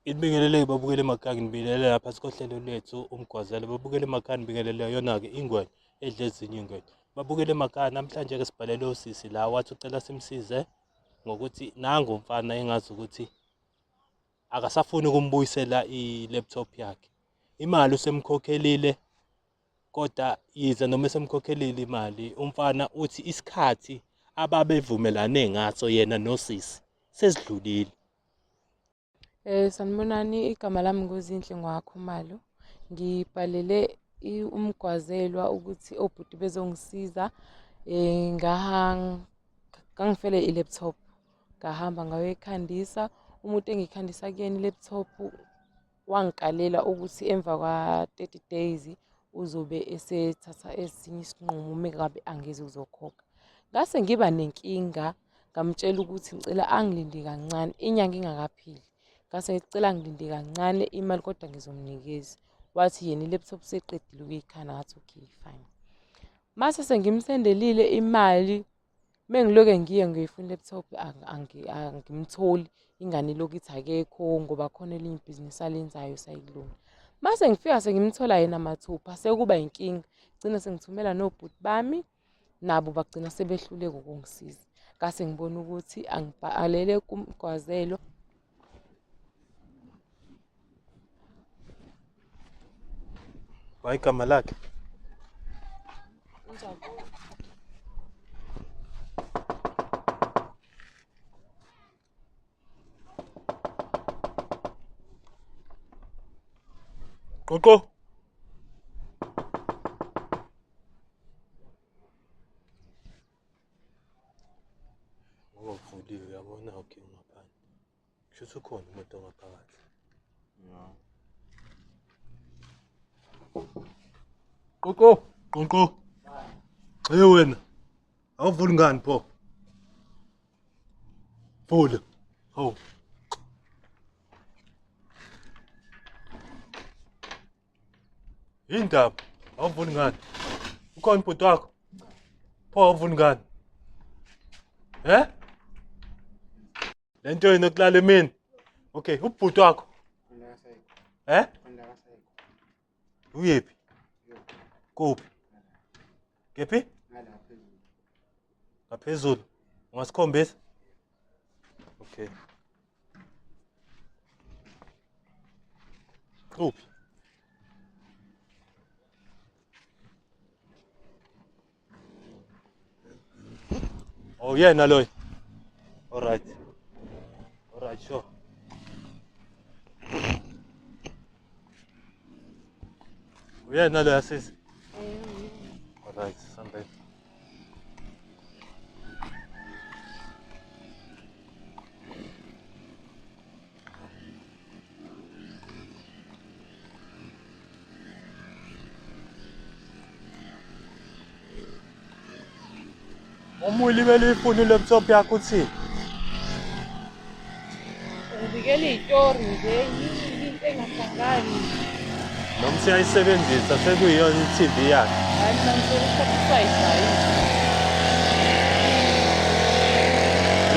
Nginibingelele babukeli emakhaya, nginibingelele lapha sikohlelo lethu umgwazelo. Babukeli emakhaya, nibingelele yona-ke ingwenya edla ezinye iy'ngwenya. Babukeli emakhaya, namhlanje-ke sibhalele usisi la wathi ucela simsize ngokuthi nangu umfana engazi ukuthi akasafuni ukumbuyisela i-laptop yakhe. Imali usemkhokhelile kodwa yize noma esemkhokhelile imali umfana uthi isikhathi ababevumelane ngaso yena nosisi sesidlulile. Sanibonani, igama lami nguZinhle ngwaKhumalo. Ngibhalele umgwazelwa ukuthi obhuti bezongisiza. Ngangifele i-laptop, ngahamba ngayoyikhandisa. Umuntu engiyikhandisa kuyena i-laptop wangikalela ukuthi emva kwa-30 days uzobe esethatha esinye isinqumo uma ngabe angezi ukuzokhokha. Ngase ngiba nenkinga ngamtshela ukuthi ngicela angilinde kancane inyanga ingakapheli. Ngase ngicela angilinde kancane imali kodwa ngizomnikeza. Wathi yena i-laptop useqedile ukuyikhanda, ngathi okay fine. Mase sengimsendelile imali, mengiloke ngiye ngiyoyifuna i-laptop angimtholi, ingane ilokhu ithi akekho ngoba khona elinye ibhizinisi alenzayo sayikulona. Mase ngifika sengimthola yena mathupha sekuba inkinga, gcina sengithumela nobhuti bami nabo bagcina sebehluleka ukungisiza. Ngase ngibona ukuthi angibhalele kumgwazelo. Wayigama lakhe Qoqo. Ngoba kuvuliwe uyabona okay ngaphandle. Kusho ukuthi ukhona umuntu ongaphakathi. Qoqo, qoqo. Hey wena. Awuvuli ngani pho? Vula. Hawu. Yindaba? Awuvuli ngani? Ukhona ubhuti wakho? Pho awuvuli ngani? Eh? Le nto yini okulala emini? Okay, ubhuti wakho. Eh? Uyephi? Kuphi? Kephi? Ngaphezulu. Ungasikhombisa? Okay. Kuphi? Oh yena loyo. All right. All right, sure. Uyena loyo sisi. All right, sambe. Uma ulibele uyifuna i-laptop yakho uthini? Ngibikela iy'tori nje yini into engahlangani. Noma usuyayisebenzisa sekuyiyona i-TV yakhe. Hayi mina ngithola isikhathi usayishayile.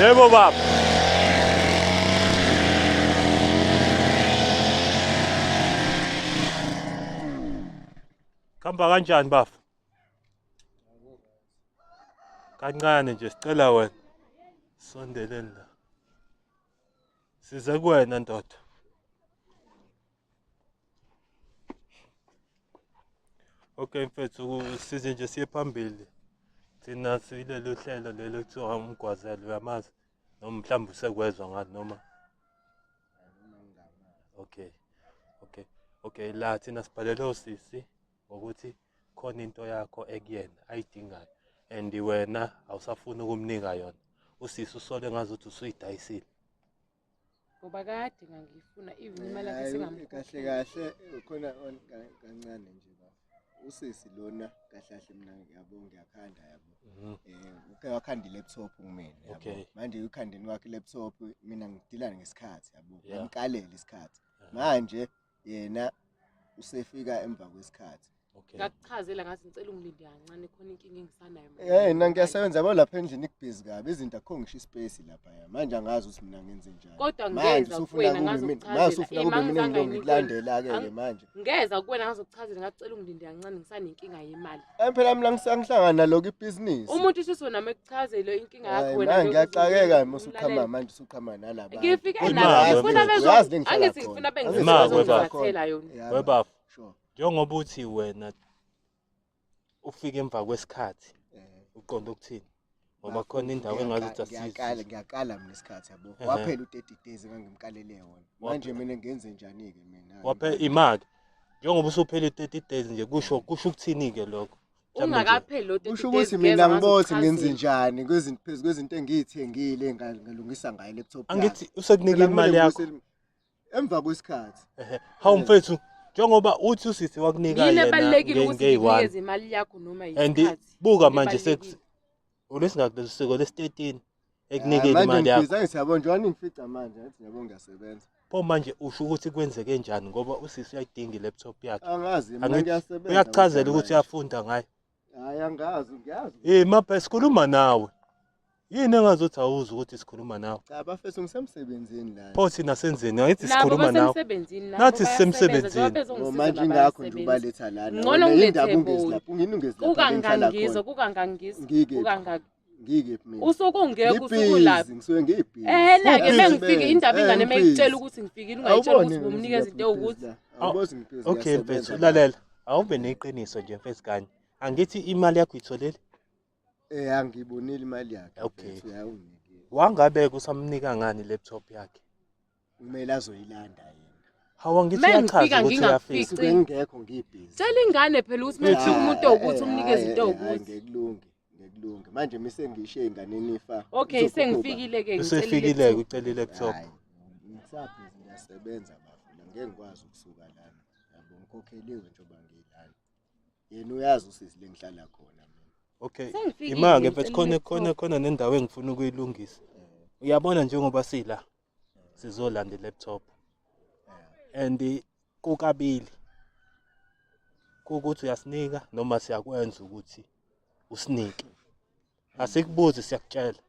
Yebo baba. Khamba kanjani bafo? Kancane nje sicela wena. Sondeleni la. Size kuwena ndoda. Okay mfethu size nje siye phambili. Thina silelu hlelo lelo kuthiwa umgwazelo uyamazi noma mhlawumbe usekwezwa ngathi noma Okay. Okay. Okay la thina sibhalele osisi ngokuthi khona into yakho ekuyena ayidingayo and wena awusafuni ukumnika yona. Usisi usole ngazuthi usuyidayisile. Ngoba kade ngangiyifuna even imali yakhe Hhayi, sengamkhokhela. Kahle kahle khona kancane nje baba. Usisi lona kahle kahle mina yabo ngiyakhanda yabo. Uke wakhanda i-laptop kumina yabo. Okay. Manje ukhandeni kwakhe i-laptop mina ngidila ngesikhathi yabo. Yeah. Ngamkalela isikhathi. Manje yena usefika emva kwesikhathi. Okay. Ngakuchazela ngathi ngicela ungilinde kancane khona inkinga engisanayo mayelana Eh, mina nemali. ngiyasebenza yabo lapha endlini kubhizi kabi izinto akukho ngisho ispace lapha ya. Manje angazi ukuthi mina ngenze njani. Kodwa Manje ngeza usufuna kuwena kube mina, ngazokuchazela. manje usufuna Eh, kube mina mangizanga ngilo yini ngikulandela ke ke Ang- manje. Ngeza kuwena ngazokuchazela ngacela ungilinde kancane ngisanenkinga yemali. Eh phela mina ngisangihlangana nalokho ibhizinisi. Umuntu usuthi nami ekuchazele inkinga yakho Hayi wena manje ngeke uze ngiyaxakeka uma usuqhama umlalele. manje usuqhama nalaba. Ngifike Imali, nayo ngifuna wena. bezo Uyazi le ngihlala angithi khona. ngifuna Angithi Imali, webaba. bengizothathela yona. Yeah, Webaba, Sure. njengoba uthi wena ufike emva kwesikhathi Eh. uqonda ukuthini? Ngoba khona indawo engazuthi ngiyakala asizi. ngiyakala mina isikhathi yabo. Ehhe. Waphela u30 days engangimkalele wona. Manje mina ngenze njani ke mina? Waphe imali. Njengoba usuphele 30 days nje kusho ukuthini ke lokho? Mhlawumbe nje- Ungakapheli lo 30 Kusho days ukuthi ngeza mina ngibothi ngenze ngazokuchazela. njani kwezinto phezu kwezinto engiyithengile ngalungisa ngayo laptop yami. Angithi usekunika Phela imali kumele yakho. Emva kwesikhathi. Ehhe. Hawu mfethu, njengoba uthi usisi wakunika Yini yena ebalulekile ukuthi ngeyi-one. ngikunikeze imali yakho noma And isikhathi? buka Yini manje ebalulekile? ulesingaki lesi siko lesi-13 Hayi, ekunikeni manje imali yakho. ngibhizi angithi yabo njengoba ningifica manje angithi yabo ngiyasebenza. Pho manje usho ukuthi kwenzeke njani ngoba usisi uyayidinga i-laptop yakhe. Angazi mina Angithi ngiyasebenza. uyakuchazela ukuthi manje. uyafunda ngayo. Hayi angazi ngiyazi. Eh mapha sikhuluma nawe. Yini engazothi awuzi ukuthi sikhuluma nawe? Cha bafethu ngisemsebenzini la. Pho thina senzeni? Angithi Nabo sikhuluma nawe. basemsebenzini nabo Nathi bayasebenza, sisemsebenzini. njengoba bezongisiza Ngo manje ingakho nje bayasebenza. ubaletha lana. Ngcono Wena ngilethe indaba ungezi bona. lapha, ungini ungezi lapha la engihlala Kukangangizwa, khona. kukangangizwa, Ngikephi? kukangaki. Ngikephi mina? Usuke ungekho usuke ulapha. Ngibhizi, ngisuke ngibhizi. Ehena-ke Ubhizi. mengifike indaba ingane Eh, meyikutshela ngibhizi. ukuthi ngifikile ungayitshela Awuboni ukuthi ubumnikeza into ewukuthi. Awubozi ngibhizi. Okay mfethu lalela. Awube neqiniso nje mfethu kanye. Angithi imali yakho uyitholile? Eh angibonile imali yakhe. Okay. mfethu, uyawunginikile. Wangabe kusamnika ngani i-laptop yakhe? Kumele azoyilanda yena. Hawu angithi Mengifika uyachaza ukuthi ngingakufici. uyafika. Suke ngingekho ngibhizi. Tshela ingane phela ukuthi mengifika umuntu ewukuthi umnikeze into ewukuthi. Ngekulunge, ngekulunge. Manje mise ngishiye inganeni ifa. Okay sengifikile-ke ngicela Usefikile-ke i-laptop. ucela i-laptop. Hayi, ngisabhizi ngiyasebenza bafuna ngeke ngikwazi ukusuka lana. Yabo ngikhokheliwe njengoba ngilana. Yena uyazi usisi le ngihlala khona mina. Okay. Sengifikile, Ima-ke mfethu ngicela khona i-laptop. khona khona nendawo engifuna ukuyilungisa. Uyabona njengoba sila sizolanda i-laptop. And kukabili. Kukuthi uyasinika noma siyakwenza ukuthi usinike. Asikubuzi siyakutshela.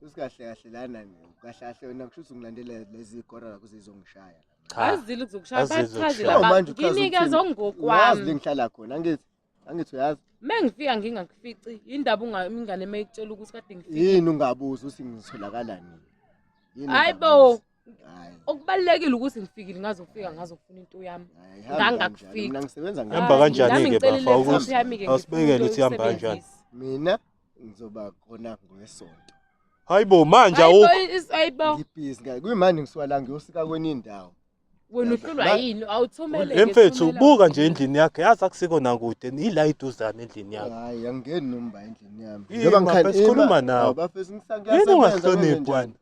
Usikahle kahle lana kahle kahle wena kusho ukuthi ungilandela lezi zigora lakho zizongishaya la. Cha. Azile ukuzokushaya Azile bachazile ukuzokushaya. Oh, manje uchaza Nginikeze ukuthini? Uyazi le okungokwami. ngihlala khona angithi angithi uyazi Mengifika ngingakufici indaba ingane meyikutshela ukuthi kade ngifikile. yini ungabuzi ukuthi ngitholakala nini? Yini Hayi bo, ungabuzi? Hayi. okubalulekile ukuthi ngifikile ngazofika ngazofuna into yami. Hayi, hamba kanjalo. Ngangakufici. Mina ngisebenza Hamba Hayi, kanjani-ke nami ngicela bafa, i-laptop ukuthi yami-ke, ngifuna awusibekele into ukuthi ihamba kanjani. yokusebenzisa. Mina ngizoba khona ngowesonto. Hayibo manje Hayibo, awukho. hayibo. Ngibhizi ngayo. Kuyimanje ngisuka la ngiyosika kwenye indawo. Wena uhlulwa yini? Awuthumele Le mfethu buka nje endlini yakhe yazi akusiko nakude ila iduzane endlini yakhe. Hayi angingeni noma endlini yami. Yima, ngikhal- sikhuluma ima- nawe. Hawu, bafethu Yini ngiyasebenza ungahloniphi ngenze wena? njani?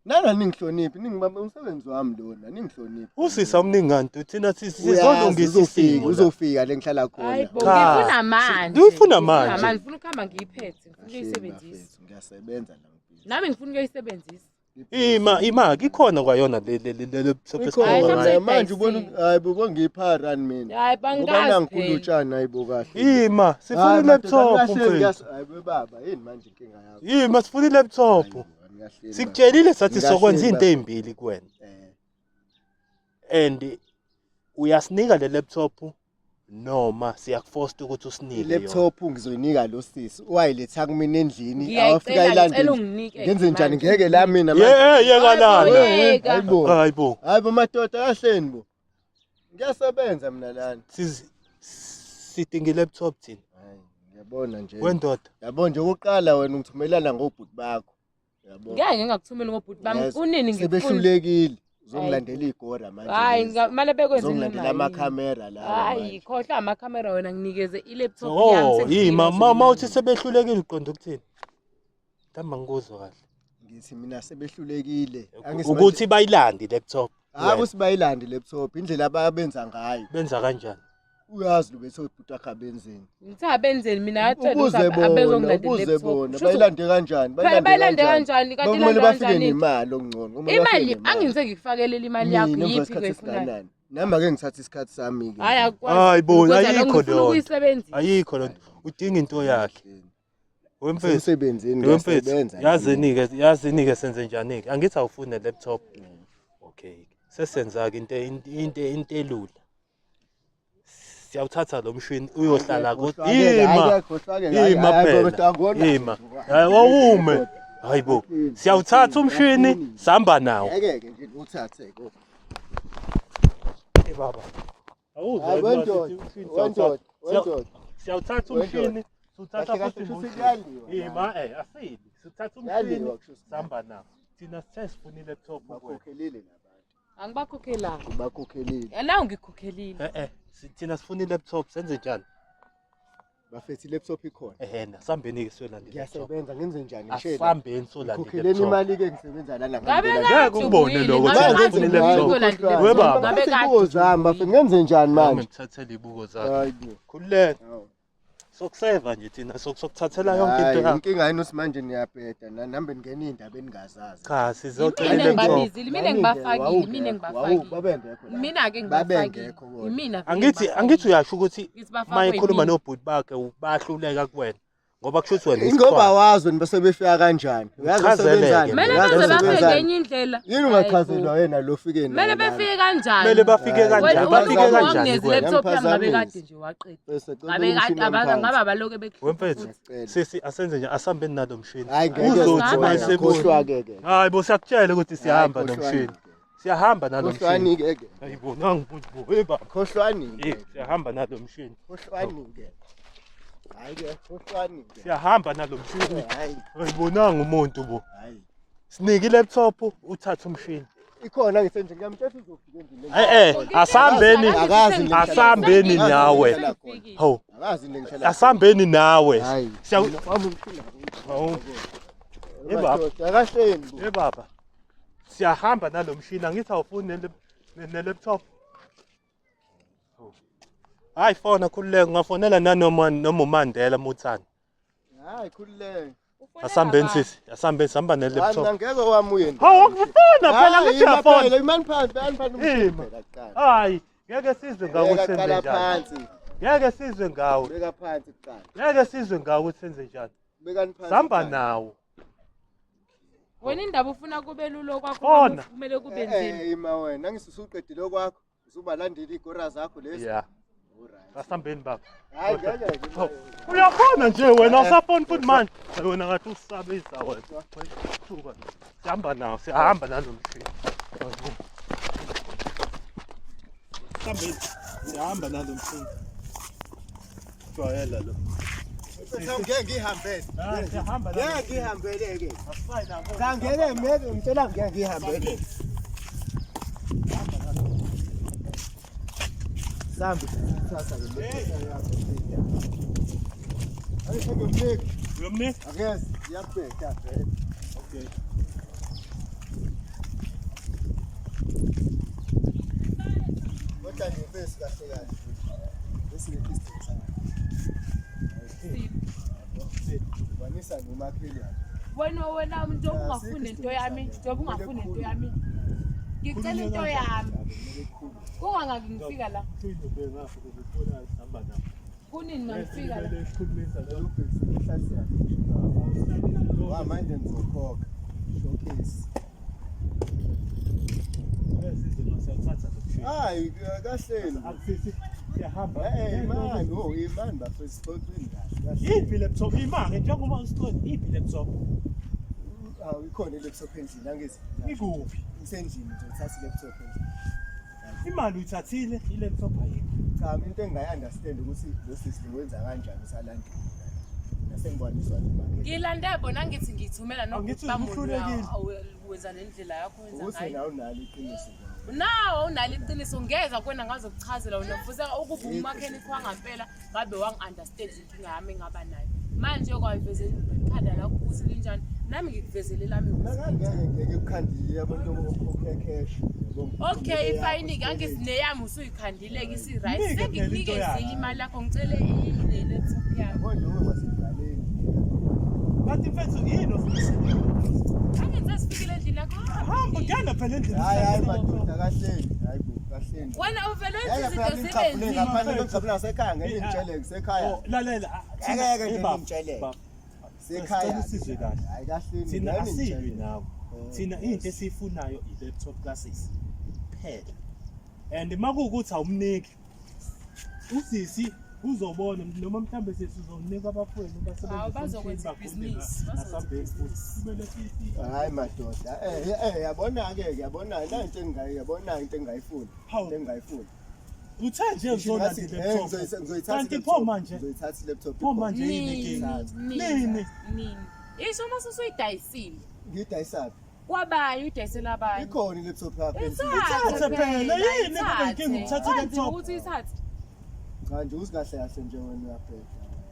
Nana ningihloniphi ningibambe umsebenzi wami lona ningihloniphi. Usisa omningi kanti thina Uyazi, sizolungisa uzofika isimo la. uzofika le ngihlala khona. Hayibo, Cha. ngifuna manje. Uyifuna manje. Ngifuna ukuhamba ngiyiphethe, ngifuna Kahleni, ukuyisebenzisa. bafethu, ngiyasebenza la ngibhizi. Nami ngifuna ukuyisebenzisa. Ima ima ikhona kwayona le le le le laptop Ikhona esikhuluma Hayi, ngayo. mhlawumbe manje ubona ayidayisile. hayi bo ngiyipharani mina. Hayi Ngoba bangazi nangikhulu phela. utshani hayibo kahle. Ima sifuna Hayi, madoda, i-laptop anikahleli, mfethu. Hayi bo baba yini manje inkinga yakho? Ima sifuna i-laptop. Hayi bo, anikahleli, Sikutshelile sathi Ngikahleli, sokwenza into baba. ezimbili kuwena. baba. Eh, And uyasinika le laptop noma siyakuforce ukuthi usinike yona. I-laptop ngizoyinika lo sisi wayiletha kumina endlini awafika Ngiyayicela ayilande ngicela unginike. ngenze njani manje. ngeke la mina Ye yeka lana. Yeka. Hayibo Hayibo. hayibo madoda kahleni bo ngiyasebenza mina lana Sidinga i-laptop thina. hayi ngiyabona nje Wendoda. yabo nje okokuqala wena ungithumelana ngobhuti bakho yabo Ngeke ngingakuthumeli ngobhuti bami. Yes. Kunini ngikufuna. sebehlulekile uzongilandela igora manje Hayi, lezi. kumele bekwenze uzongilandela noma yini. amakhamera lawa Hayi, manje. khohlwa amakhamera wena nginikeze i-laptop yami. Oh, sengifikile yima mama ngizolanda. uthi sebehlulekile uqonda ukuthini? Mhlawumbe angikuzwa kahle. ngithi mina sebehlulekile Angithi Ukuthi bayilande i-laptop. manje- hayi ukuthi bayilande laptop indlela ababenza ngayo Benza kanjani? uyazi lo bethe ubhuti wakhe abenzeni Ngithe abenzeni mina ngatshela ubuze ukuthi bona abezongilandela ubuze i-laptop. bona Shuthi bayilande kanjani Phela bayilande kanjani kanti kumele ilande bafike kanjani? nemali okungcono kumele bafike Imali nemali. angingise ngikufakelele imali yakho Mina emva yiphi kwesikhathi oyifunayo. esingakanani Nami ake ngithathe isikhathi sami ke. Hayi akukwazi. Hayi bo, Kodwa ayikho lokho ngifuna leyo nto. ukuyisebenzisa. Ayikho lento. Udinga into yakhe. Wemfethu. Emsebenzini Wemfethu. ngiyasebenza. Yazini ke, yazini ke senze njani ke? Angithi awufune laptop. Okay. Sesenza ke into elula. Siyawuthatha lo mshini uyohlala ku ima. Ima phela. Ima. Hayi wawume. Hayibo. Siyawuthatha umshini sihamba nawo. Ngeke ke nje uthathe ko. Hey baba. Awuzwa Hayi yini wendoda, wathi umshini wendoda, siyawuthatha. wendoda. Siyawuthatha Wendoda. umshini, siwuthatha Kahle kahle futhi kusho nomshini. kuyaliwa. Ima eh asili. Sithatha umshini Kuyaliwa kusho sihamba nawo. Thina sithe sifuna i-laptop kuwena. Bakhokhelile labantu. Angibakhokhelanga. Bakhokhelile. Nawu ngikhokhelile. Eh eh thina sifuna i-laptop senze njani? Bafethu i-laptop ikhona. Ehena sambeni ke siyolanda i-laptop. Ngiyasebenza ngenze njani ngishela. Asambeni solanda Ngikhokheleni i-laptop. imali ke ngisebenza lana Ngabe ngempela. Ngeke kade ukubone ubuyile, lokho, ngabe thina kade sifuna ubuyile i-laptop. uyolanda i-laptop. We baba. Ngabe kade Ngabe zami bafethu ubuyile. ngenze njani Nami manje? ngithathele ibuko zakhe. Hayi bo. Khululeka. Hawu. Sokuseva nje thina sokuthathela yonke into Hayi, yakho. inkinga yini ukuthi manje niyabheda nanihambe ningena iy'ndaba eningazazi. Cha sizocela Mina i-laptop. ngibabizile, mina ngibafakile, mina ngibafakile. Babengekho la. Mina-ke ngibafakile. Babengekho kodwa. Imina vele Angithi ngibafakile. angithi uyasho ukuthi Ngithi bafakwe uma ekhuluma yimina. nobhuti bakhe bahluleka kuwena ngoba kusho ukuthi wena Ingoba isichwaga. wazi wena bese befika kanjani. Uyazi Uchazeleke. usebenzani. Kumele Uyazi baze bafike usebenzani. ngenye indlela. Yini Hayi ungachazelwa bo. wena lo fike naye Kumele lana? befike kanjani? Kumele bafike Hayi, kanjani? Wena Bafike wena kanjani wangineza kuwena? i-laptop yami ngabe Ngiyaphazamisa. kade nje waqeda. Bese cela Ngabe umshini kade wami abaza phansi. ngabe abaloke bekuhlupha Wemfethu futhi. Ngiyacela. sisi asenze nje asambeni nalo mshini. Hayi ngeke Uzothi Sihamba uma nawo. esebuya. Khohlwa-ke ke. Hayi bo siyakutshela ukuthi siyahamba Hayi, nomshini. khohlwani-ke. Siyahamba nalo mshini. Khohlwani-ke ke. Hayi bo nangu bo hey baba. Khohlwani-ke. Eh siyahamba nalo mshini. Khohlwani-ke. Hayi-ke khohlwani-ke. Siyahamba nalo mshini. Hayi, Hayi bo nangu umuntu bo. hayi. Sinike i-laptop uthathe umshini. Ikhona ngisenje ngiyamtshela uzofika endlini. Eh eh asambeni Akazi nje. asambeni Akazi nawe. ngihlala khona. Hawu Akazi nje ngihlala. asambeni nawe. Hayi. Siya Mina wami umshini awukho. Hawu. Eh baba. Madoda, akahleni bo. Eh baba. Siyahamba nalo mshini angithi awufuni ne laptop. Hayi fona khululeka ungafonela nanoma noma uMandela Muthana. Hayi khululeka. Asambeni sisi, asambeni sihamba ne Hayi laptop. mina ngeke wami uye. Hawu ukufona phela ngithi uyafona. Imani phansi, imani phansi umshini Ima. phela kuqala. Hayi, ngeke sizwe ngawe Beka ukuthi senze kuqala njani. phansi. Ngeke sizwe ngawe. Beka phansi kuqala. Ngeke sizwe ngawe ukuthi senze njani. Bekani phansi. Sihamba kuqala. nawo. Wena indaba ufuna kube lulo kwakho Khona. kumele kube Eh, nzima. eh, ima wena ngisusuqedile okwakho. Usubalandela iy'gora zakho lezi. Yeah. Alright. Asambeni baba. Hayi ngeke ke. Hawu, Uyafona nje wena awusafoni futhi manje. Hayi wena ngathi usabisa wena. Suka. Sihamba nawo, siyahamba nalo mshini. Sihambeni. Sihamba nalo mshini. Jwayela lo. Ngeke ngihambele. Ah, siyahamba nalo. Ngeke ngihambele ke. Asifayi nako. Cha ngeke ngeke ngitshela ngeke ngihambele. Sambe sithatha ke le yakho sida. Hayi sengiyomnika. Uyomnika? Akeze iyabheka vele. Okay. Kodwa nje mfethu kahle kahle. Bese isidingo sami. Wanisa nomakhelwane. Wena njengoba ungafuni into yami, njengoba ungafuni into yami. Ngicela into yami. Kungangaki ngifika la. Sihamba nawo. Kunini ngangifika la. Sikhulumisa lo. Wa manje ngizokhokha. Showcase. Siyawuthatha lo mshini. Hayi kahleni. Akusisi siyahamba. Eh imani, oh imani bafethu sixoxeni kahle. Kahle. Iphi laptop imake njengoba usixoxe iphi laptop Hawu ikhona i-laptop endlini angezi. ikuphi? Isendlini nje uthatha i-laptop endlini. Imali uyithathile i-laptop ayikho. Cha mina into engingayi-understand ukuthi lo sisi lo wenza kanjani usalandela. Nasengiboniswa nomakhelwane. Ngilande bona ngithi ngithumela Angithi nokuthi bami uhlulekile. wenza le ndlela yakho wenza Ukuthi ngayo. wena awunalo iqiniso. Nawe unalo iqiniso ngeza kuwena ngazokuchazela wena mfuseka ukuba umakhenikhi wangampela ngabe wangi-understand inkinga yami engaba nayo. Manje kwayivezela ikhanda lakho ukuthi linjani nami ngikuvezele lami ukuthi Nakangeke ngeke ukukhandile abantu okhokhe cash. Okay fine-ke angithi neyami usuyikhandile-ke isi-right Mnike phela into yakhe. sengikunikezile imali yakho ngicele i-laptop yami. Yabo nje uma sekuqaleni. Kanti mfethu yini ofuna? Angithi sesifikile endlini yakho Hamba ngena phela endlini. Hayi hayi madoda kahleni. Hayi bo. Kahleni. Wena uvele wenza Ngeke izinto phela zibe ngichaphule nzima. ngaphandle ngichaphule nasekhaya ngeke ngitshele ngisekhaya. Oh, lalela. Ngeke nje Eh, baba, ngimtsheleke. baba, Sekhaya. Sicela usizwe kahle. Hayi kahleni. Thina ngeke asilwi ngitshele. nawe. Eh, Thina into esiyifunayo i-laptop kasisi. Phela. And makuwukuthi awumniki usisi uzobona noma mhlambe sisi uzomnika abafowenu basebenzise Hawu, bazokwenza umshini bagunde ibhizinisi, ngaso. bazokwenza Asambeni futhi. ibhizinisi. Kumele Hayi madoda. Yabona ke yabona la into engingayi yabona into engingayifuni. Hawu. Into engingayifuni. Uthe nje uzolanda i-laptop. Ngizoyithatha Kanti i-laptop. pho manje? Ngizoyithatha i-laptop. Pho manje yini Nini, inkinga? nini, Nini? nini. Isho uma usuyidayisile. Ngiyidayisaphi? Kwabanye uyidayisela abanye. Ikhona i-laptop yakho. Ithathe phela, yini kube inkinga ukuthatha Kwanzima i-laptop? ukuthi uyithathe. Cha nje uzikahle kahle nje wena uyabheda.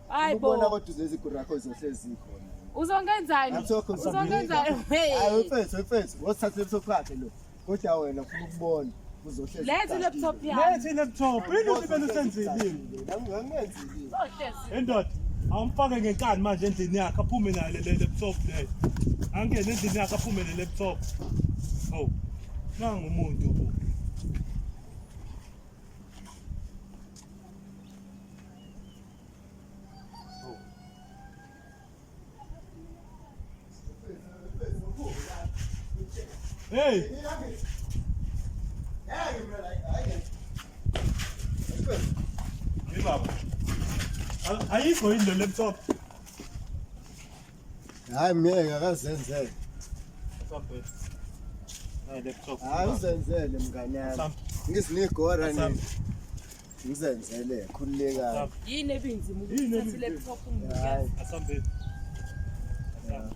Hayi bo. Ubona kodwa lezi guru yakho izohlezi zikhona. Uzongenzani? Laptop Uzongenzani? Hayi Hey. mfethu mfethu, wosithatha i-laptop yakhe lo. Kodwa wena ufuna ukubona uzohlezi. Letha i-laptop yami. Letha i-laptop. Yini usibele usenzile? Ngangenzile. Uzohlezi. Endoda, awumfake ngenkani manje endlini yakhe aphume nayo le laptop leyo. Angene endlini yakhe aphume le laptop. Oh. Nangu umuntu bo. Hey, hey baba. Ayikho yini le laptop? Hayi myeke akazenzele. Asambe. Hayi laptop. Hayi uzenzele mngani yami. Asambe. Ngizinigora Asambe. ni. Ngizenzele khululekani. Yini ebinzima ukuthi Yini uthathe ebinzima? i-laptop Hayi. unginikeze? Asambe. Asambe.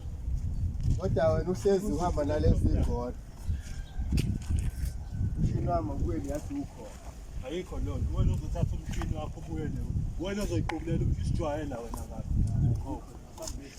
Kodwa wena uhlezi uhamba nalezi gora. Umshini wami awubuye yathi ukhona. Ayikho loo nto. Wena uzothatha umshini wakho ubuye nawo. Wena ozoyiqukulela umshini, usijwayela wena kabi. Oh, asambe.